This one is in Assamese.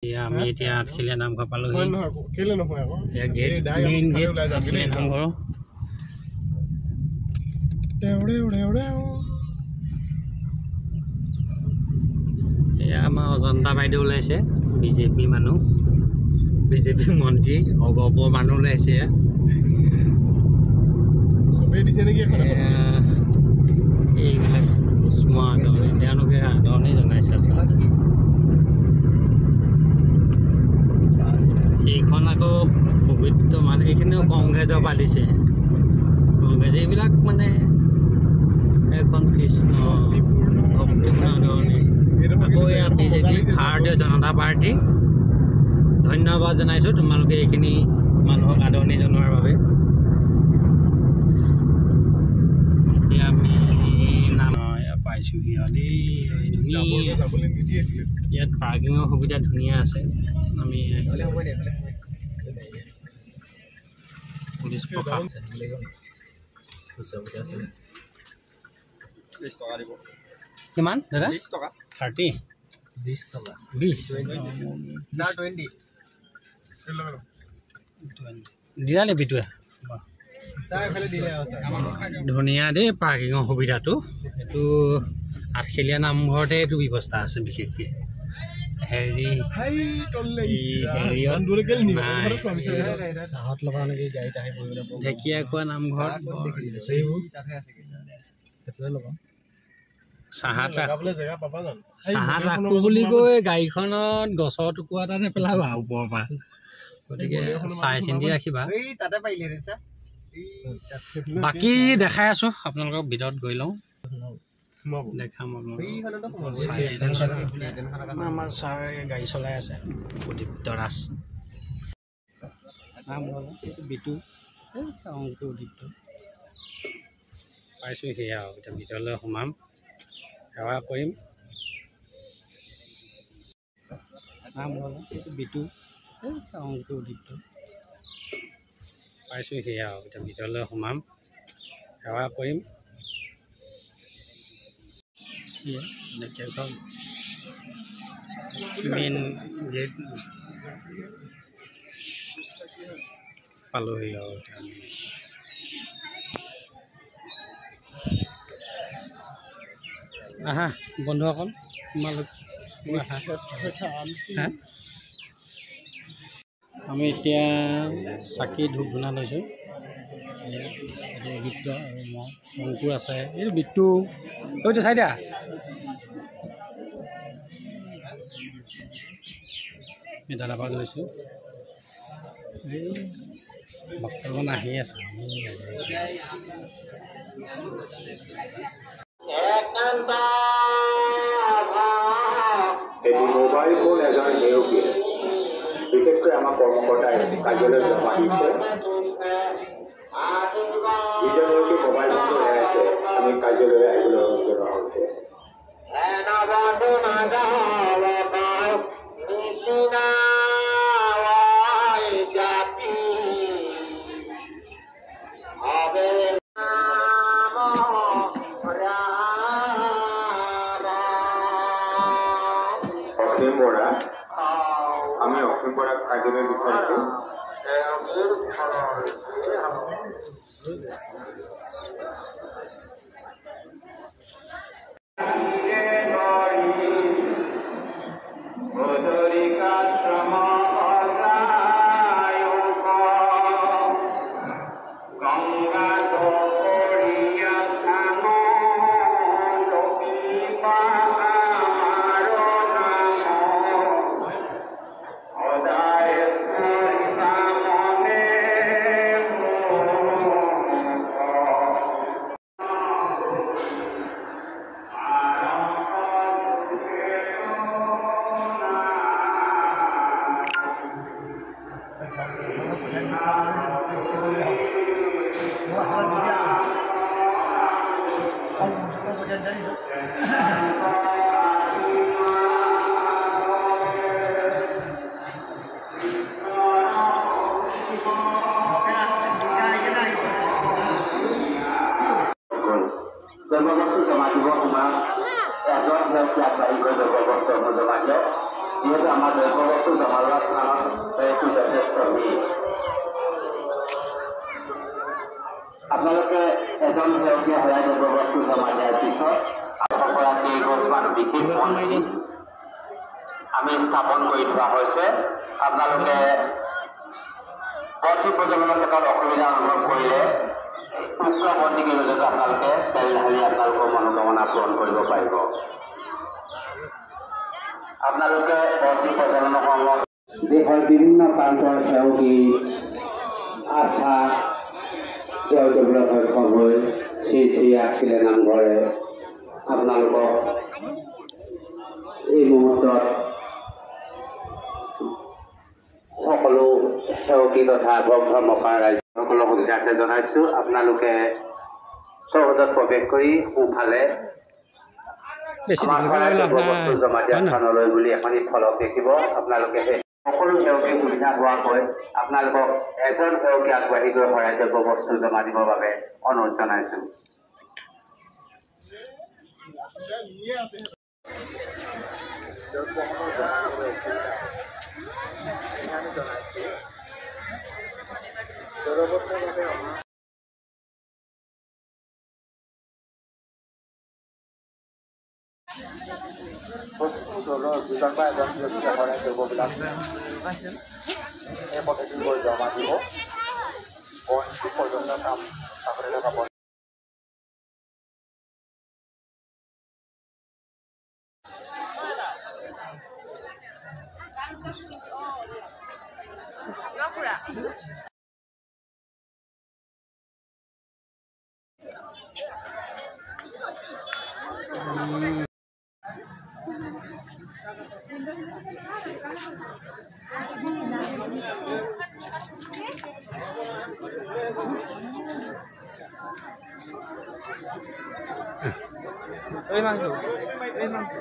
এয়া আমি এতিয়া আঠখেলীয়া নামঘৰ পালোহি। এয়া গেট, মেইন গেট আঠখেলীয়া নামঘৰ। এয়া আমাৰ অজন্তা বাইদেউ ওলাইছে, বিজেপি মানুহ, বিজেপি মন্ত্ৰী, অগপ মানুহ ওলাইছে। এইবিলাক উষ্ম আদৰণি, তেওঁলোকে আদৰণি জনাইছে আচলতে। এইখন আকৌ পবিত্ৰ মানে এইখিনিও কংগ্ৰেছৰ পাতিছে, কংগ্ৰেছ এইবিলাক মানে এখন কৃষ্ণ ভক্তিপূৰ্ণ আদৰণি। আকৌ এয়া বিজেপি, ভাৰতীয় জনতা পাৰ্টি, ধন্যবাদ জনাইছোঁ তোমালোকে এইখিনি মানুহক আদৰণি জনোৱাৰ বাবে। এতিয়া আমি নাম পাইছোঁহি দেই, ধুনীয়া ইয়াত পাৰ্কিঙৰ সুবিধা ধুনীয়া আছে। আমি পুলিচ প্ৰশাসন কিমান দাদা? 30 20 টকা, 20 20 দিলা নে বিটুৱে? ধুনীয়া দেই পাৰ্কিঙৰ সুবিধাটো। এইটো আঠখেলীয়া নামঘৰতে এইটো ব্যৱস্থা আছে বিশেষকৈ। হেৰি ঢেকীয়াখোৱা নামঘৰত চাহাত ৰাখো বুলি কৈ গাড়ীখনত গছৰ টুকুৰা এটা নেপেলাবা ওপৰৰ পৰা, গতিকে চাই চিন্তি ৰাখিবা। বাকী দেখাই আছোঁ আপোনালোকক, ভিতৰত গৈ লওঁ, দেখাম আপোনালোকক। আমাৰ ছাৰে গাড়ী চলাই আছে, উদীপ্ত ৰাজ নাম এইটো, বিটু অংকু উদীপ্ত। পাইছোঁ সেয়া আৰু এতিয়া ভিতৰলৈ সোমাম, সেৱা কৰিম। নাম এইটো বিটু অংকু উদীপ্ত। পাইছোঁ সেয়া আৰু এতিয়া ভিতৰলৈ সোমাম, সেৱা কৰিম। মেইন গেট পালোহি আৰু এতিয়া আমি। আহা বন্ধুসকল, তোমালোক আহা। আমি এতিয়া চাকি ধূপ ধূনা লৈছোঁ। এইটো অভিজ্ঞ আৰু মই, অংকুৰ আছে, এইটো বিট্টু, এইটো চাই দিয়া। আমি দাদাৰ পৰা লৈছোঁ। এই ভক্তগণ আহি আছে। এটি মোবাইল ফোন এজন নেওগীয়ে, বিশেষকৈ আমাৰ কৰ্মকৰ্তাই কাৰ্যালয়ত জমা দিছে। যিজন নেওগী মোবাইল ফোনটো হেৰাইছে, আমি কাৰ্যালয়লৈ আহিবলৈ অনুৰোধ জনোৱা হৈছে। অসীম বৰা, আমি অসীম বৰাক কাৰ্যালয় বিচাৰিছোঁ। জমা দিব সময়ত এজন ব্যক্তি আগবাঢ়ি গৈ দ্ৰব্যবস্তুসমূহ জমা দিয়ক। যিহেতু আমাৰ দ্ৰব্যবস্তু জমা লোৱা স্থানত এইটো যথেষ্ট ভিৰ। আপোনালোকে এজন সেৱকীয়ে শৰাই দ্ৰব্যবস্তু জমা দিয়াৰ পিছত পৰা কেইগছমান বিশেষ বন্তি আমি স্থাপন কৰি থোৱা হৈছে। আপোনালোকে বন্তি প্ৰজ্বলনৰ ক্ষেত্ৰত অসুবিধা অনুভৱ কৰিলে উক্ত বন্তি কেইগছত আপোনালোকে তেল ঢালি আপোনালোকৰ মনোকামনা পূৰণ কৰিব পাৰিব। আপোনালোকে বন্তি প্ৰজ্বলনৰ সময়ত দেশৰ বিভিন্ন প্ৰান্তৰ সেৱকী আস্থা জয় কৰিবলৈ সক্ষম হৈ শ্ৰী শ্ৰী আঠখিলে নামঘৰে আপোনালোকক এই মুহূৰ্তত সকলো সেৱকী তথা ভক্ত ধৰ্মপ্ৰাণ ৰাইজসকলৰ সুবিধাৰ্থে জনাইছোঁ, আপোনালোকে চৌহদত প্ৰৱেশ কৰি সোঁফালে বস্তু জমা দিয়া স্থানলৈ বুলি এখনি ফলক দেখিব। আপোনালোকে সেই সকলো সেৱকী সুবিধা হোৱাকৈ আপোনালোকক এজন সেৱকী আগবাঢ়ি গৈ শৰাই দ্ৰব্য বস্তু জমা দিবৰ বাবে অনুৰোধ জনাইছোঁ। প্ৰতিটো দলৰ দুজন বা এজন ব্যক্তিয়ে শৰাই দ্ৰব্যবিলাক এই পদ্ধতিত গৈ জমা দিব। বন্তি প্ৰজ্বলনৰ কাম কাষতে থকা এই মাংস, এই মাংস।